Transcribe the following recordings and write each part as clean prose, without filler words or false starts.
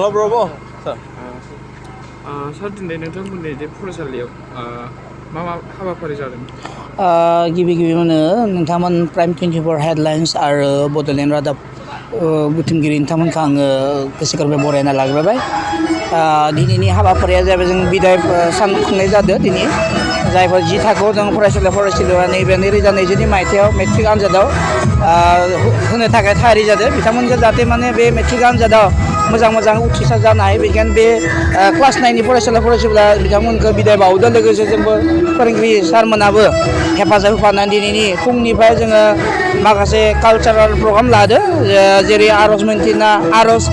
Hello bro. Sir. सार दिनै नोंथांमोननि जे फरायसालियाव मा हाबाफारि जादों? गिबि गिबियावनो नोंथांमोन प्राइम 24 हेडलाइन्स आरो बड'लेण्ड रादाब बुथुमगिरि नोंथांमोनखौ आङो गोसो गोरबोयै बरायना लाग्रोबाय। दिनैनि हाबाफारिया जाबाय जों बिदाय सान खुंनाय जादों दिनै जायफोर जि थाखोआव जों फरायसालिया नैबे 2022 मायथाइयाव मेट्रिक आनजादाव होनो थाखाय थियारि जादों बिथांमोनखौ जाहाथे माने बे मेट्रिक आनजादाव मोजां उथ्रिसार जानो हायो बेनिखायनो बे क्लास 9नि फरायसालिफोरा बिथांमोनखौ बिदाय बावदों लोगोसे जोंबो फोरोंगिरि सारमोनाबो हेफाजाब होफानानै दिनैनि फुंनिफ्राय जोङो माखासे कालचारेल प्रग्राम लादों जेरै आर'ज मोनथिना आर'ज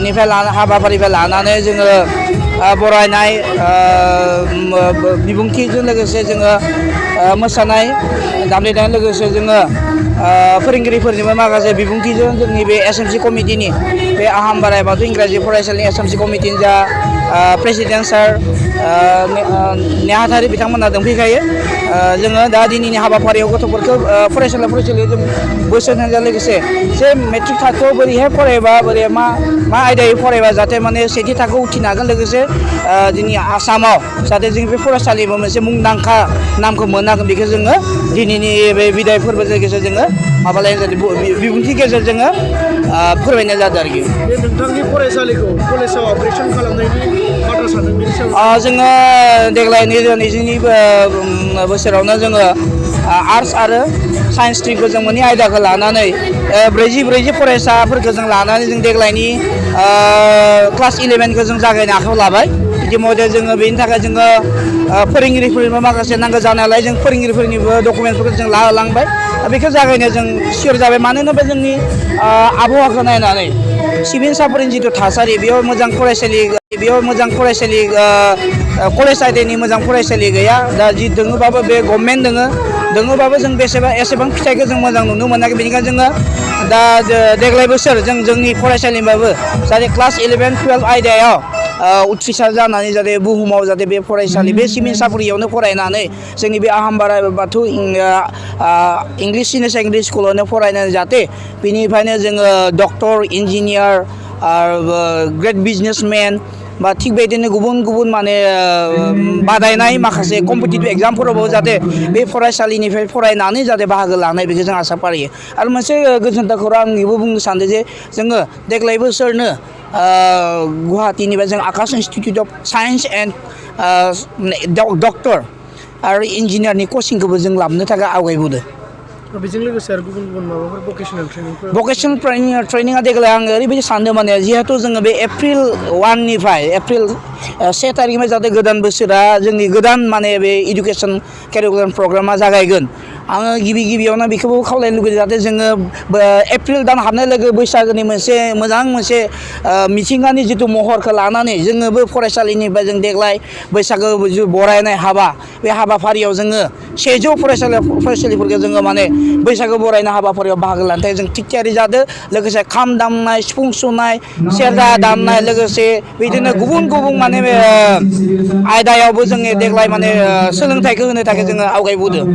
निफ्राय हाबाफारिनिफ्राय लानानै जोङो बरायनाय बिबुंथिजों लोगोसे जोङो मोसानाय दामनाय देनाय लोगोसे जोङो फोरोंगिरिफोरनिबो माखासे बिबुंथिजों जोंनि बे एसएमसि कमिटिनि बे आहम बाराय बाथौ इंराजि फरायसालिनि एसएमसि कमिटिनि जा प्रेसिडेन्ट सार नेहाथारि बिथांमोना दंफैखायो जोङो दा दिनैनि हाबाफारियाव गथ'फोरखौ फरायसालियाव जों बोसोन होनायजों लोगोसे जे मेट्रिक थाखोआव बोरैहाय फरायबा बोरै मा आयदायै फरायबा जाहाथे माने सेथि थाखोआव उथ्रिनो हागोन लोगोसे जोंनि आसामाव जाहाथे जों बे फरायसालियाव मोनसे मुंदांखा नामखौ मोननो हागोन बेखौ जोङो दिनैनि बे बिदाय फोरबोजों लोगोसे जोङो माबालायनाय जादों बिबुंथि गेजेरजों जोङो फोरमायनाय जादों आरोखि। बे नोंथांनि फरायसालिखौ कलेजाव आपग्रेडसन खालामनायनि बाथ्रा सानदों बेनि सायाव जोङो देग्लाय 2022 बोसोरावनो जोङो आर्ट्स आरो साइन्स स्ट्रिमखौ जों मोननै आयदाखौ लानानै 40 फरायसाफोरखौ जों लानानै जों देग्लायनि क्लास 11खौ जों जागायनो आखायाव लाबाय इतिमধ্যे जोङो बेनि थाखाय जोङो फोरोंगिरिफोरनिबो माखासे नांगौ जानायालाय जों फोरोंगिरिफोरनिबो डकुमेन्टफोरखौ जों लालांबाय बेखौ जागायनो जों सियर जाबाय मानो होनोबा जोंनि आबहावाखौ नायनानै सिभिल साफोरनि जिथु थासारि बेयाव मोजां फरायसालि कलेज आयदानि मोजां फरायसालि गैया दा जि दोङोबाबो बे गभर्नमेन्ट दोङोबाबो जों एसेबां फिथाइखौ जों मोजां नुनो मोनाखै बेनिखायनो जोङो दा देग्लाय बोसोर जोंनि फरायसालिनिबाबो जाहाथे क्लास 11, 12 आयदायाव उथ्रिसार जानानै जाहाथे बुहुमाव जाहाथे बे फरायसालि बे सिभिल साफरियावनो फरायनानै जोंनि बे आहम बाराय बाथौ इंलिस सिनियर सेकेन्डारि स्कुलावनो फरायनानै जाहाथे बेनिफ्रायनो जोङो डक्टर इन्जिनियार ग्रेट बिजनेसमेन बा थिग बेबायदिनो गुबुन माने बादायनाय माखासे कम्पिटिटिभ एग्जामफोरावबो जाहाथे बे फरायसालिनिफ्राय फरायनानै जाहाथे बाहागो लानाय बेखौ जों आसा फारियो आरो मोनसे गोजोनथाव खौरां आं बेबो बुंनो सानदों जे जोङो देग्लाय बोसोरनो गुवाहाटीनिफ्राय जों Aakash institute of science and doctor आरो इन्जिनियारनि कचिंखौबो जों लाबोनो थाखाय आवगायबोदों। बेजों लोगोसे आरो गुबुन माबाफोर भकेसनेल ट्रेनिङा देग्लाय आङो ओरैबायदि सानदों माने जिहेथु जोङो बे एप्रिल 1 थारिखनिफ्राय जाहाथे गोदान बोसोरा जोंनि गोदान माने बे इडुकेसन कारिकुलाम प्रग्रामा जागायगोन आङो गिबियावनो बेखौबो खावलायनो लुबैदों जाहाथे जोङो एप्रिल दान हाबनाय लोगो बैसागोनि मोजां मोनसे मिथिंगानि जिथु महरखौ लानानै जोङोबो फरायसालिनिफ्राय जों देग्लाय बैसागो बरायनाय हाबा बे हाबाफारियाव जोङो 100 फरायसालिफोरखौ जोङो माने बैसागो बरायनाय हाबाफारियाव बाहागो लानो थाखाय जों थिग थियारि जादों लोगोसे खाम दामनाय सिफुं सुनाय सेरजा दामनाय लोगोसे बिदिनो गुबुन माने आयदायावबो जोङो देग्लाय माने सोलोंथाइखौ होनो थाखाय जोङो आवगायबोदों।